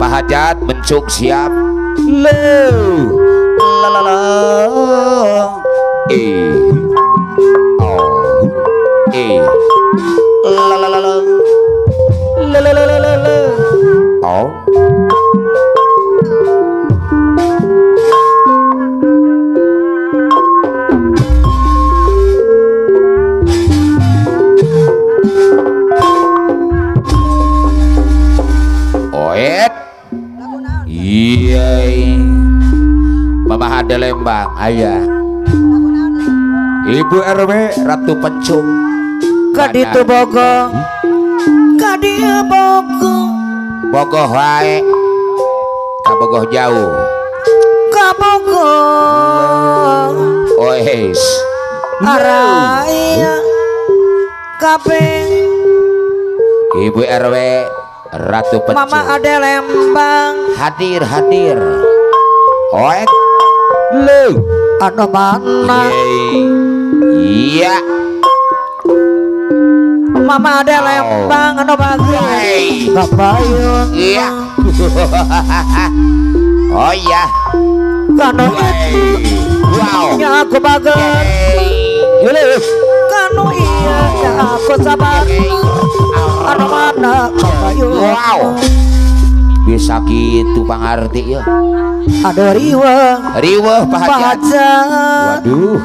Pak Hajat mencuk siap. Leu la la la e oh e la la la la la la la la la oh. Oet. Iya. Mama ada Lembang, ayah. Ibu RW Ratu Pencung. Kaditu Bogo. Kadieu Bogo. Bogoh wae. Ka Bogoh jauh. Ka Bogoh. Oes. Araya kabeh. Ibu RW Ratu Pencung. Mama ada Lembang. Hadir hadir. Oet. Lu. Anu mana? Iya. Mama ada Lembang anu bagus. Kapayun. Iya. Oh iya. Kanu itu. Wow. Nya aku bagus. Kanu iya nya aku sabar. Anu mana kapayun. Wow. Bisa gitu pangarti ya. Aduh riweuh. Riweuh Pak Hajat. Waduh.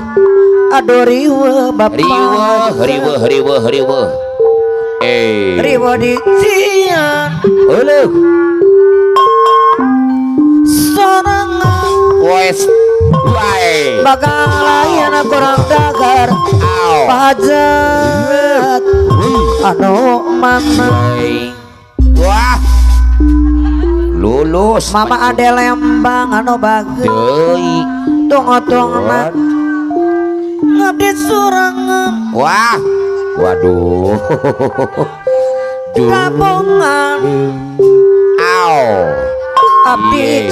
Aduh riweuh Bapak. Riweuh riweuh riweuh riweuh. Eh. Riweuh di cian. Euleuh. Sorangan. Wes. Wae. Bakal lain kurang dagar. Pak Hajat. Anu mana? Wah. Lulus. Mama ada Lembang anu bagus. Deui. Tong-tongna ngabdi sorangan. Wah. Waduh. Kabongan. Aw. Abdi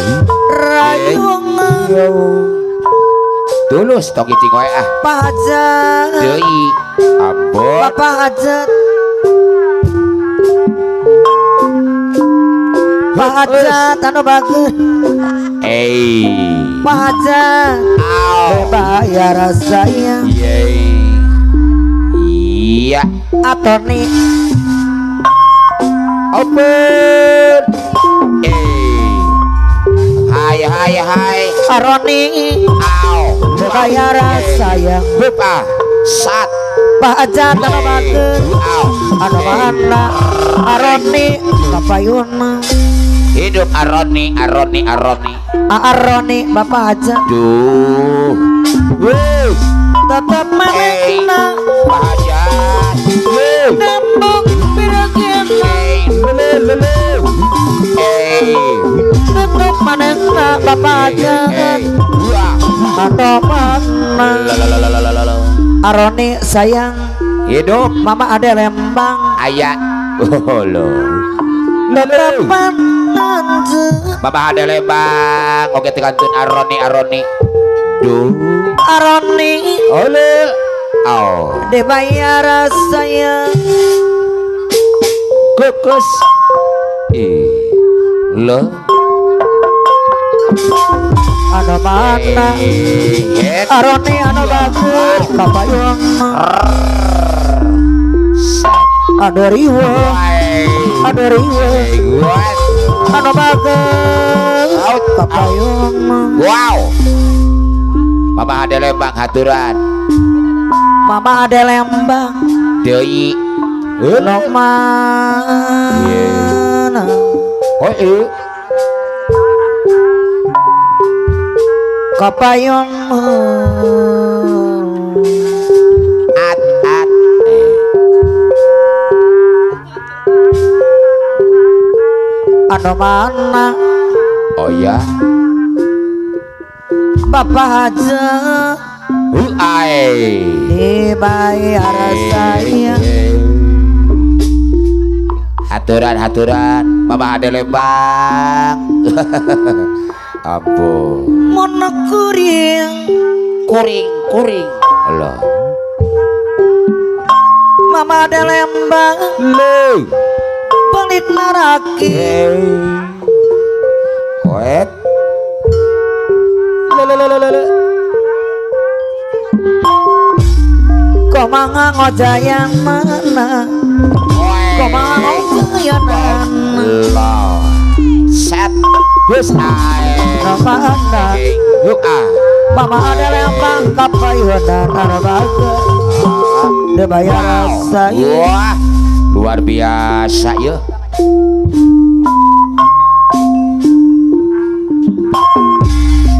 rayungan. Tulus tong cicing wae ah. Pak Hajat. Deui. Abot. Bapak Hajat. Pak Hajat anu bagus. Eh. Pak Hajat. Bayar saya. Iya. Atoni. Open. Hai hai hai. Aroni. Bayar saya. Bupa. Sat. Pak Hajat anu bagus. Anu mana? Aroni. Kapayun. Hidup Aroni, Aroni, Aroni. Aroni, Bapak Hajat. Duh. Wuh. Tetap mana? Pak Hajat. Wuh. Nembung piragena. Tetap mana? Bapak Hajat. Atau mana? Aroni sayang. Hidup. Mama ada Lembang. Ayah. Oh loh. Mama ada Lembang. Oke tekantun Aroni Aroni. Duh. Aroni. Ole. Oh. Dibayar saya. Kukus. Ih. Lo. Anu mana? Aroni anu bagus. Kapayung. Aduh riweuh. Aduh riweuh. Anu bagus. Kapayung. Wow. Mama ada Lembang haturan. Mama ada Lembang. Deui. Lo mana? Oh iya. Kapayung. At at. Anu mana? Oh ya. Bapak Hajat. Ai. Dibayar saya. Haturan haturan. Mama ada Lembang. Ampun. Mono kuring. Kuring kuring. Loh. Mama ada Lembang. Loh. Pelit naraki. Komanga ngojayang mana? Komanga ngojayang mana? Set bus mana? Mama ada lempang kapayunan arbaga. Dibayar saya. Wah, luar biasa ya.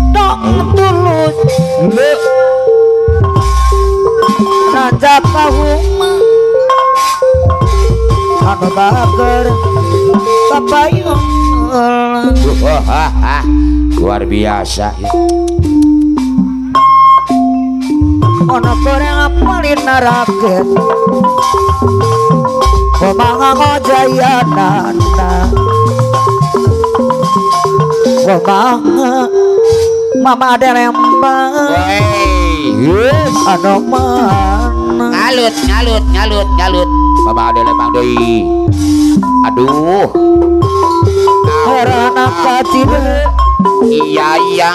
Dong tulus nanjak kahuma anu bager kapayun. Luar biasa ya. Ono goreng apalin naraket komanga ngojayanana komanga mama ada lembang anu mana ngalut ngalut ngalut ngalut mama ada lembang deui aduh herana kacide iya iya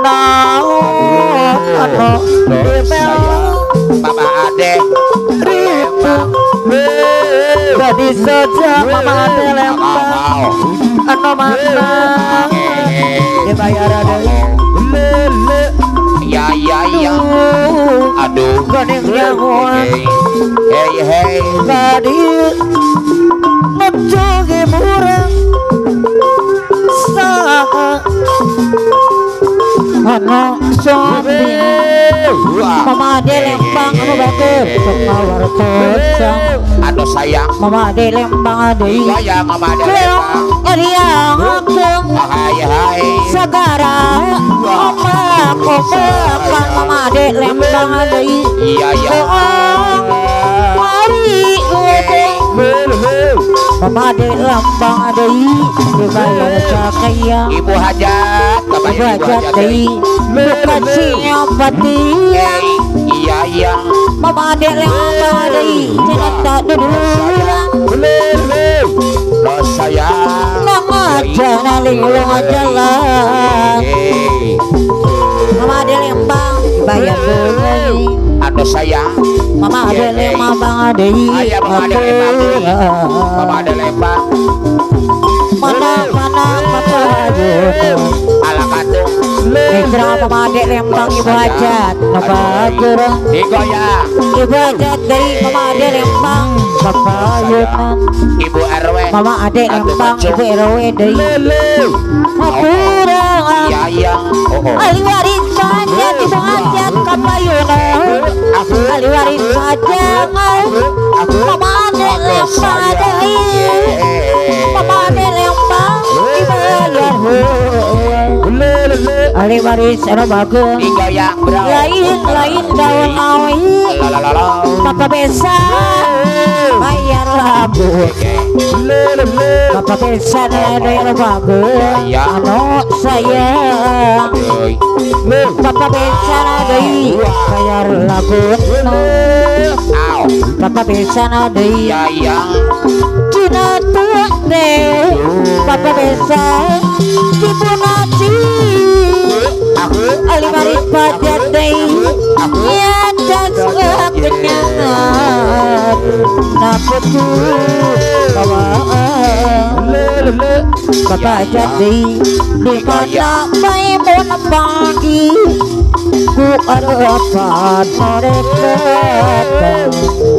naon anu mama ade ribu jadi saja mama ade lembang anu mana dibayar deui ya ya ya aduh geuning nyahoan hey hey tadi nuju hiburan saha anu sobi mama ade lembang anu bager mawar kocang anu sayang mama ade lembang ade iya mama ade lembang riang akung hai hai segara oma kopekan mama ade lembang ade iya iya mari mama ade lembang ade dibayar cakaya ibu hajat ibu hajat deui bukan siapati iya iya mama ade lembang ade cinta dulu sayang mama jangan linglung jalan mama ade lembang dibayar deui anu sayang mama ade lembang deui aya mama ade lembang deui mama ade lembang mana mana papa ala katung mitra mama ade lembang ibu hajat bager digoyang ibu hajat deui mama ade lembang papayunan ibu RW mama ade lembang ibu RW deui hampura iya iya ahli waris pajak ibu hajat kapayunan ahli waris pajak mama ade lembang deui mama ade lembang dibayar ahli waris anu bagus lain lain daun awi papa besa bayar lagu papa besa bayar lagu anu sayang papa besa deui bayar lagu papa besa deui cina teh papa besa dipunati ahli waris pajak deui nyadas kenyangan naputu bawaan papa jadi di mana maimun pagi ku harapan mereka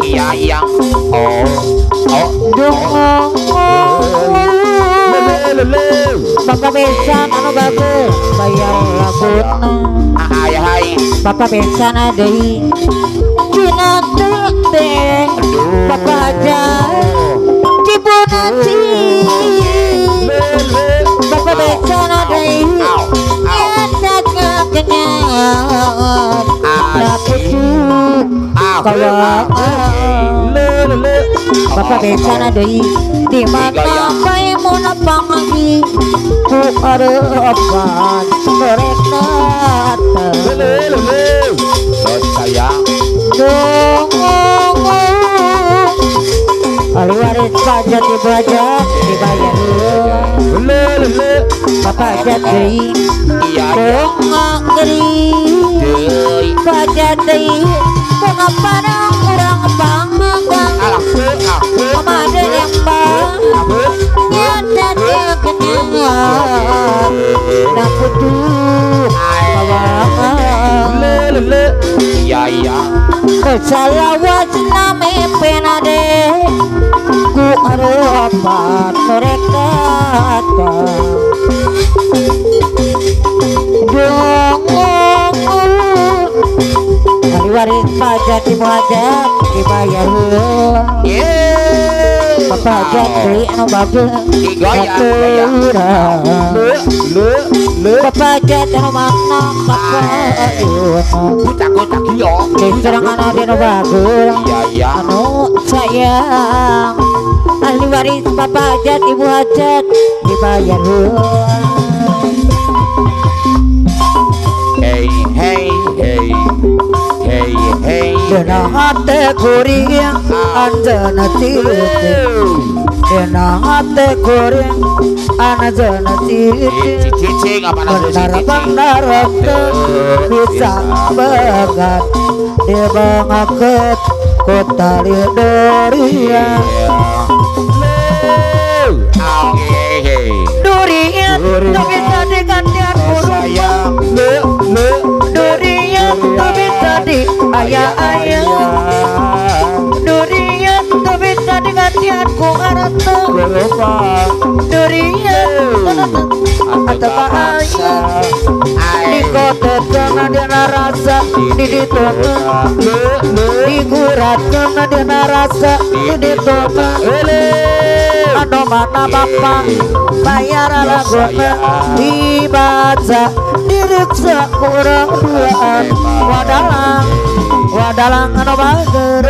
iya iya oh oh dong Bapak besan anu bagus bayar laguna hai hai Bapak besan deui cina teh Bapak aja dipunati Bapak besan deui nyadak kenyangan naputu Bapak besan deui di mana maimun pangi ku harapan mereka sayang dong ahli waris pajak ibu hajat dibayar Bapak jadi iya iya deui bapak deui bunga padang urang panggang alah pamade embang nyata kenangan na putu bawangan le iya iya salawat name penade ku aropat mereka ahli waris pajak ibu hajat dibayar heula bapak jadi anu bagus bapak jadi anu mana bapak kutak-kutak yo serangan anu bagus iya anu sayang ahli waris bapak hajat ibu hajat dibayar heula. Hey hey hey hey hey dina hate kuring anjeunna cicing dina hate kuring anjeunna cicing cicing apa benar benar teu bisa begat dibangakeut ku tali durian durian teu bisa digantian ku sayang durian teu bisa di ayah-ayah durian teu bisa digantian ku harta durian atau ayah dikotetkeun dina rasa di ditu diguratkeun dina rasa di ditu anu mana bapak bayar laguna dibaca diriksa kurang duaan wadalang wadalang anu bager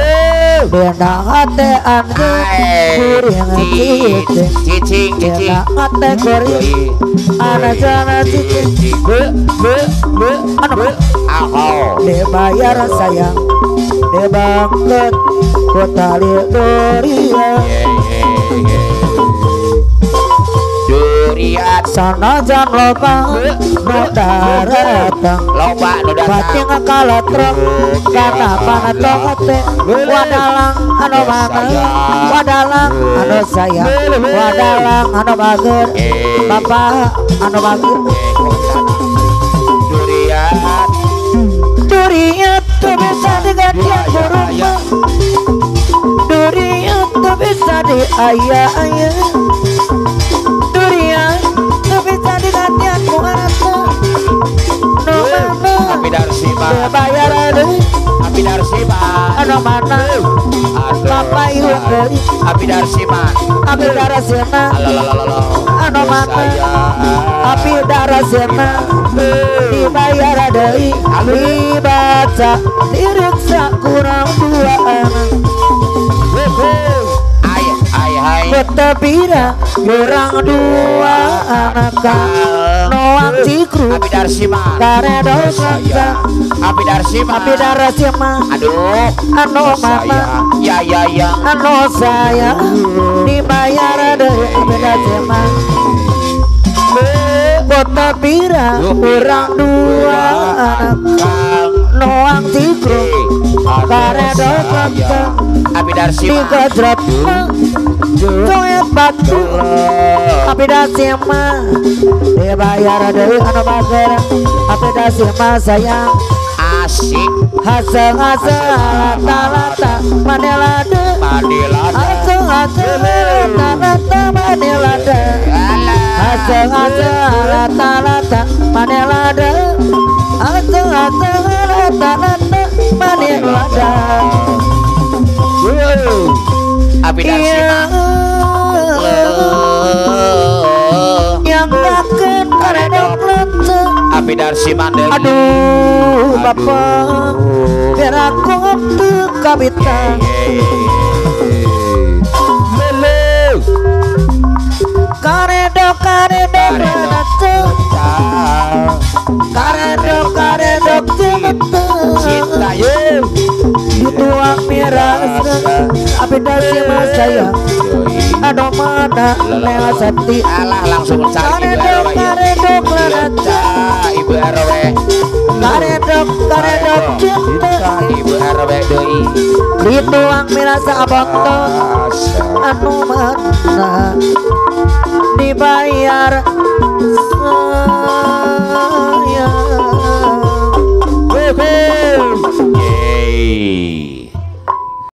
dina hate anjeun kuring cicing cicing dina hate kuring anjeunna cicing be anu aho dibayar sayang dibangket ku tali durian durian sanajan loba nu daratang loba nu datang bating kalotrok kana panatong teh wadalang anu bager wadalang anu sayang wadalang anu bager bapak anu bager durian durian teu bisa digantian ku rumah durian teu bisa di ayah-ayah durian teu bisa digantian ku harta nu mana api darsima bayar deui api darsima anu mana bapak ieu deui api darsima api darsima anu mana api darsima dibayar deui dibaca diriksa kurang duaan Betepira kurang dua anak noang cikru api darsima karedo kaca api darsima api darsima aduh anu mama ya ya ya anu saya dibayar deui api darsima Betepira kurang dua anak noang cikru karedo kaca api darsima digojrot coet batu api darsima dibayar deui anu bager api darsima sayang asik haseng haseng lata lata manelade manelade haseng haseng lata lata manelade haseng haseng lata lata manelade haseng haseng lata lata manelade api darsima yang makan karedok lete api darsima deui aduh bapak biar aku teu kabita lele karedok karedok lete karedok karedok lete cinta ye dituang mirasa api darsima sayang anu mana lewat seti alah langsung cari karedok Karedok lalaca Ibu RW. Karedok karedok cinta Ibu RW deui. Dituang mirasa abonton anu mana dibayar